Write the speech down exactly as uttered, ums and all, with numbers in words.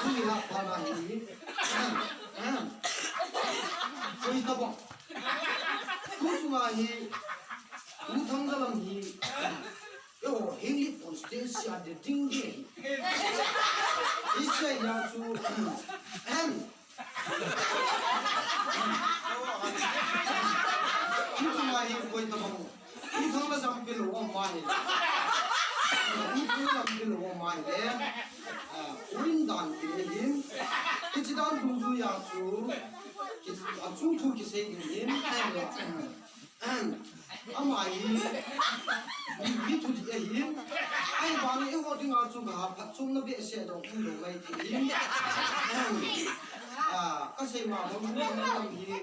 Tuni la pha na hi. Koi tabang. Tu chunga hi. Tu Thangzalam hi. Yo, English constituency a de ding de. Isai ya chu. Em. Hichu ma hi koi tabang. Hi thang la jam pil lo ma hi. Hi thang la jam pil lo ma hi. Ah, uin dan pil hin. Hichi dan dungjuiya chu. Hichi a chung thu kisei ding hin. Ama hi, mi, mi thudih ahin, ahivangin eiho dinga chu gaphatchomna behseh jong umlou mai ti hin. Ah, kasei ma bang, bang, bang hi.